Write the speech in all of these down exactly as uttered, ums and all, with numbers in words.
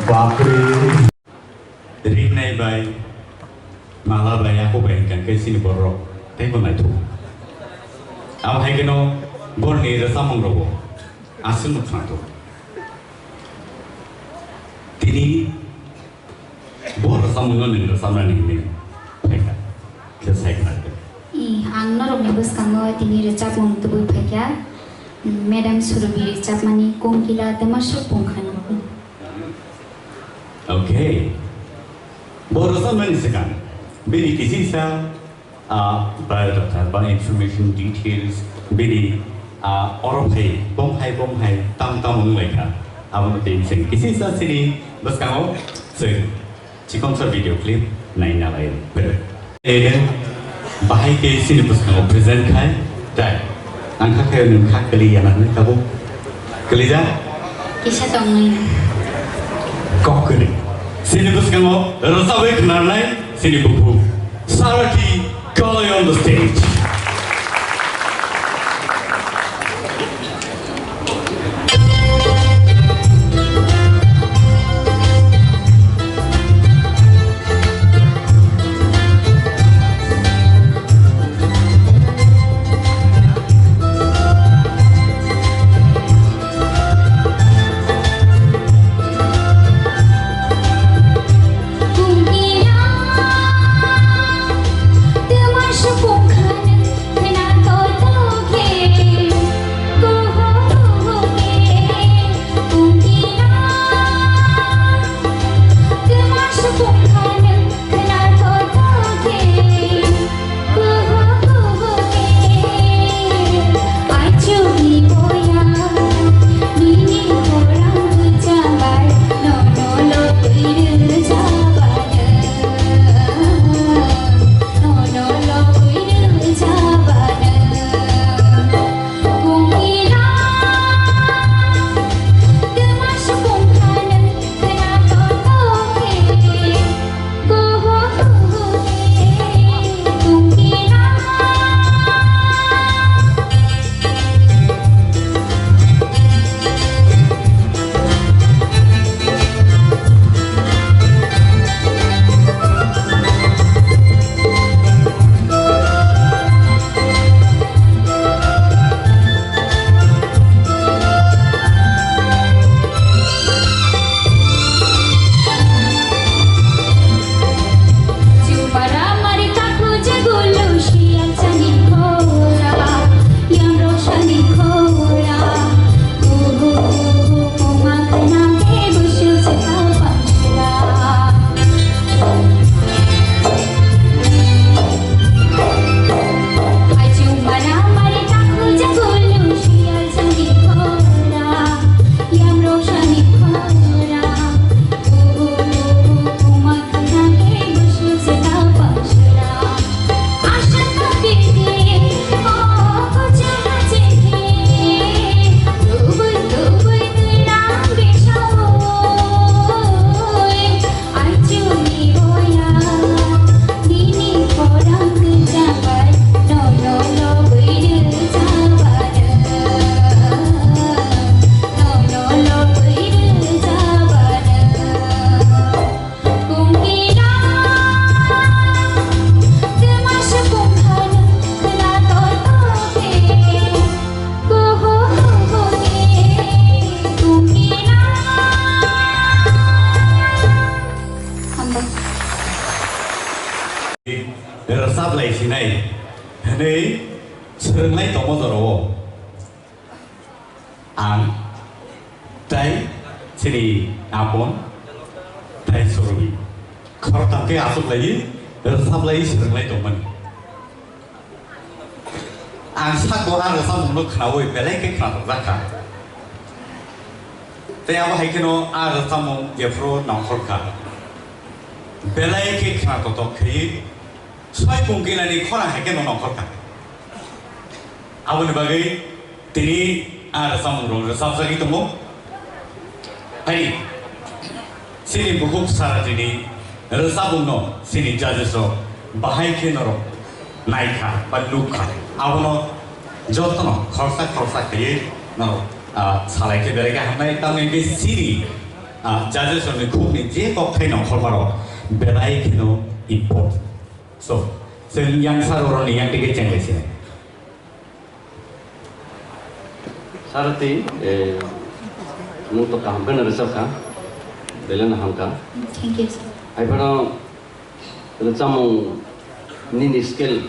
Bapre. Ringnai bai, mala bai, ako bai hwnkha khe chini borok teibo naithok. Abo hai kheno borni rwchapmung rogo aswk no khwnathok. Tini bo rwchapmung no nwng rwchapnani hinwi phaikha, khe sai khwnathok. I, ang norokni bwskango tini rwchapmung tubui phaikha, Madam Surubi rwchapmani Kongkila Twmasuk Pungkhano. Okay. Bo rwchapmani swkang bini kisisa, ah, biodata ba information details, bini, ah, oro phai, bom hai, bom hai, tam tam wng lai kha. Abono tei chwng kisisa chini bwskango chwng chikonsa video clip naina lai. Ede, bahai khe chini bwskango present khai, tai ang kha khe nwng kha kwlwi ya na hinwi tabuk kwlwijak? Kisa tongwi. Kok kwrwi. Chini bwskango rwchabwi khwnarnai chini bukhuk Sarati Kalai on the stage. Rwchap lai sinai hwnwi swrwnglai tongma jorao. Ang tei chini apon tei Surubi khoroktham khe achuk lai, rwchap lai, swrwnglai tongmani. Ang sakbo a rwchapmungno khnaui belai khe khnathokjak kha. Tei abo hai kheno a rwchapmung jephuru nongkhor kha. Belai khe khnathokthok khe soi Kongkilani khorang hai kheno nongkhor kha. Aboni bagwi tini a rwchapmung rok rwchapjagwi tongo. Hai, chini bukhuk Saratini rwchapmungno chini judges rok bahai khe norok naikha ba nukkha. Abono jotono khoroksa khoroksa khaiwi norok, ah, salai khe belai khe hamnai. Tamni hwnkhe chini Ah, judges rokni khukni je kok thai nongkhormarok belai kheno important. So, chwng yang sir oroni yang dige chenglai sinai. Sarati, eh, nwng to kaham kheno rwchapkha, belai no hamkha. Thank you, sir. Haiphano rwchapmung nini scale,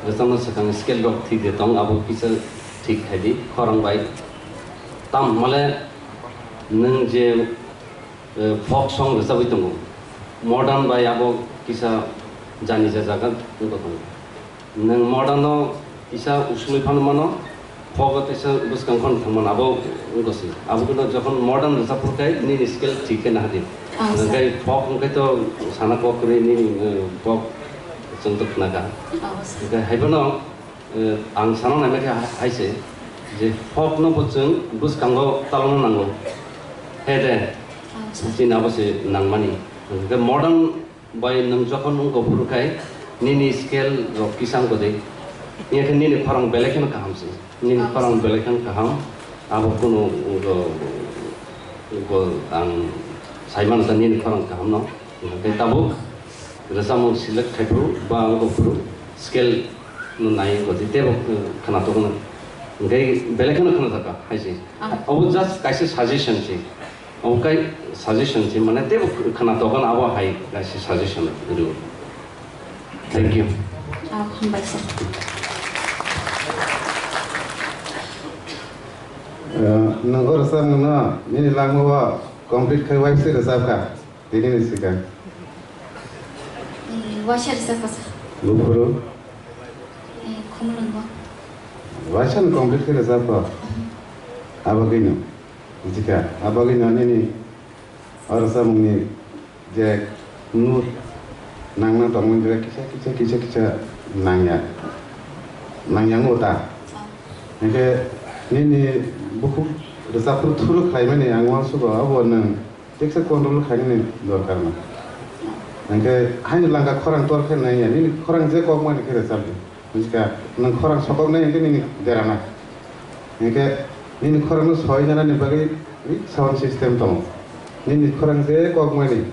rwchapna swkang scale rok thik de tong, abo kisa thik khai di, khorang bai. Tam hwnmale nwng je, eh, folk song rwchabwi tongo, modern bai abo kisa jani ja jaga wngwi tongo. Nwng modern no kisa usungwi phano mano, folk o teisa bwskang phano thangmano, abo wngkha se. Abo kheno jokhon modern rwchap phuru khai nini scale thik khe nahadi. Ah, sir. Hwnkhe folk hwnkhe to sana kok kwrwi nini, eh, folk chwng to khnakha. Oh, sir. Hwnkhe haiphano, eh, ang sana naimani khe ha-, hai se je folk no bo chwng bwskango talokna nango. He de? Ah, sir. Chini abo se nangmani. Hwnkhe modern bai nwng jokhon wngkha phuru khai nini scale rok kisa wngkha de, wngya khe nini khorang belai kheno kaham se. Nini khorang belai kheno kaham, abo kunu wngkha, wngkha ang sai mano ta nini khorang kaham no. Hwnkhe tabuk rwchapmung select khai phuru ba wngkha phuru scale no nai wngkha de tebo khwnatok no. Hwnkhe belai kheno khwnatok kha hai se. Abo just kaisa suggestion se. Omo kai suggestion se, mane tebo khwnatok kha abo hai kaisa suggestion rw. Thank you. Ah, hambai sir. Eh, nwng o rwchapmung no nini langma o complete khai waisa rwchapkha, tini ni swkang. Eh, waisa rwchapkha sir. Buphuru? Eh, Khumulwngo. Waisa no complete khai rwchapkha? Mhm. Abo khe no. Jika, abo gini nini oro samungni je note nangna tongmani je kisa, kisa, kisa, kisa nangya, nangya wngkha ta. Hingke nini bukhuk rwchapru thuru khlaimani ang uansugo abo nwng teksa control khlainani dorkar no. Hingke haini langka khorang tor khe nangya, nini khorang je kokmani khe rwchapdi. Bujiga, nwng khorang sokoknai hingke nini derana. Hingke nini khorangno soi janani bagwi sound system tongo. Nini khorang je kokmani,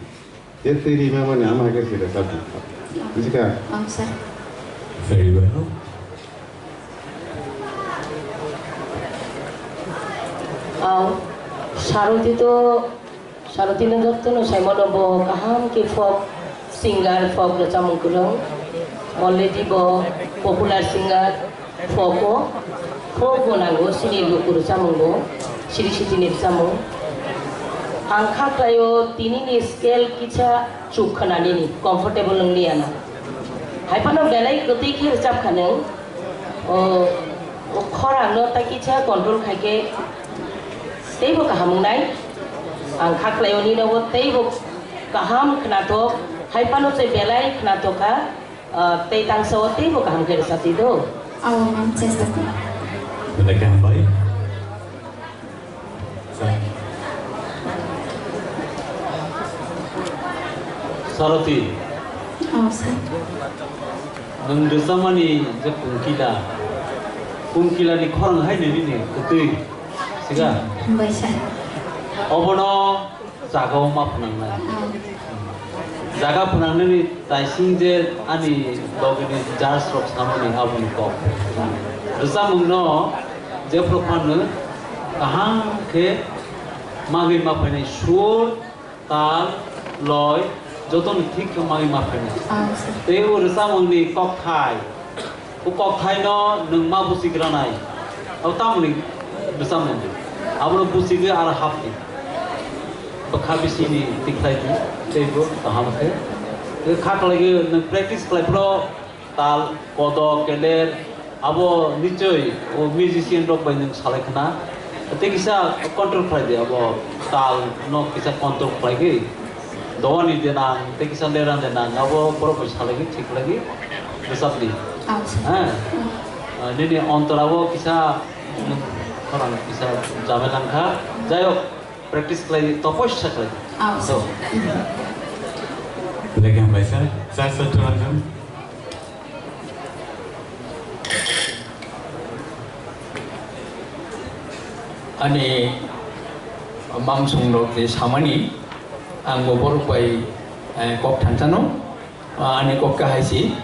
je twi rimamani, ama hai khe sida sabi. Bujiga? Ang sir. Very well. Ang saroti to Sarotino jotono saimano bo kaham khe folk singer, folk rwchapmung kwrwng. Already bo popular singer, folk o, folk bo nango chini luku rwchapmung bo, siri sitini rwchapmung. Ang kha khlaio tinini scale kisa chuk khwnanini, comfortable wng liya na. Hai phano belai kwtwi khe rwchap kha nwng, o, o khorang no ta kisa control khai khe Teibo kaham wngnai. Ang kha khlaio nino bo teibo kaham khnathok, hai phano se belai khnathok kha, ah, tei tangsa o teibo kaham khe rwchapdi do. Awo, ma'am, chesta kha. Belai kaham bai. Saroti. Oh, sir. Nwng rwchapmani je pungkila, pungkilani khorang hai nini kwtwi. Siga? Hambai sir. Obono jagao ma phnangnai. Oh. Jaga phnangnani taising je ani logini judge rok samani aboni kok. Rwchapmungno jephru phano kaham khe magwi ma phainai sur, tal, loi, jotono thik khe magwi ma phainai. Ah, sir. Tei o rwchapmungni kokthai, o kokthaino nwng ma buchigranai. Abo tamoni rwchapmung. Abono buchigwi aro hapdi. Bwkha bisini tikhlai di, teibo kaham khe. Tei kha khlai nwng practice khlai phro Tal, kodok, keler, abo nichoi o musician rok bai nwng salai khna. Tei kisa control khlai di, abo tal no kisa control khlai gwi. Dowani denang, tei kisa leran denang, abo borok bai salai gwi, thik khlai gwi, rwchap di. Acha. Ha? Ah, nini ontor abo kisa, khorang kisa jamel wngkha. Jai hok, Practice khlai, topossa khlai. Ah, so. Belai khe hambai sir. Sir, sir, tulangjang. Ani Mangsong rok je samani, ang bo borok bai, eh, kok thansano, ah, ani kok kahai si,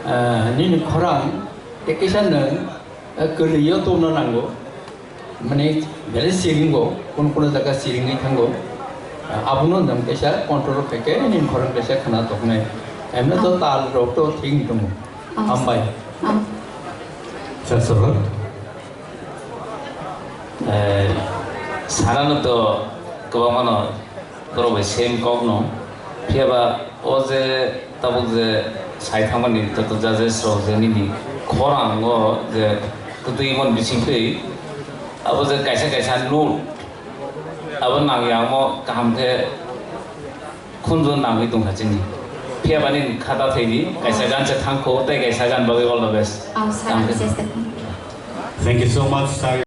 eh, nini khorang tei kisa nwng, eh, kwlwio tongna nango, mane belai siringo, kono kono jaga siringwi thango, ah, abono nwng kaisa control khai khe nini khorang kaisa khna toknai, emno to tal rok to thik tongo. Hambai. Sir, sir. Eh, sarano to kwbangmano borok bai same kok no. Phiya ba o je tabuk je sai thangmani joto judges rok je nini khorang o je kwtwi mon bising twi abo je kaisa kaisa note abo nang ya mo kaham khe khunju nangwi tongkha chini. Phiya bani khata thai di kaisa gan se thangkho tei kaisa gan bagwi all the best. Thank you so much, sir.